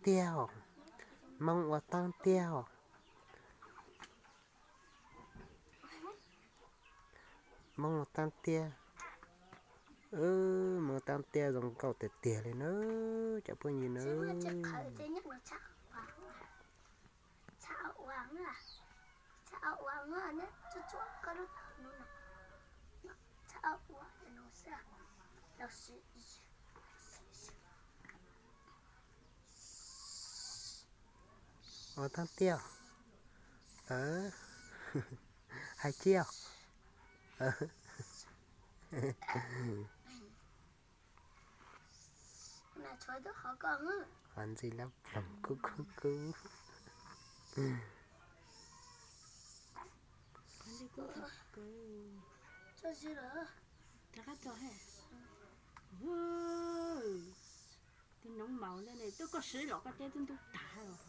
tiag os. Hmoob ua taab tiag os. Hmoob ua taab tiag. Hmoob ua taab tiag zoo nkauj tiag tiag li na, cov phooj ywg na. Ua taab tiag. Hais tiag. Qhov ntxim lab ploog kub kub kub. Rov qab tso. Tus noob maum ntawd ne, twb koj swb los koj teb twb ntub tag os.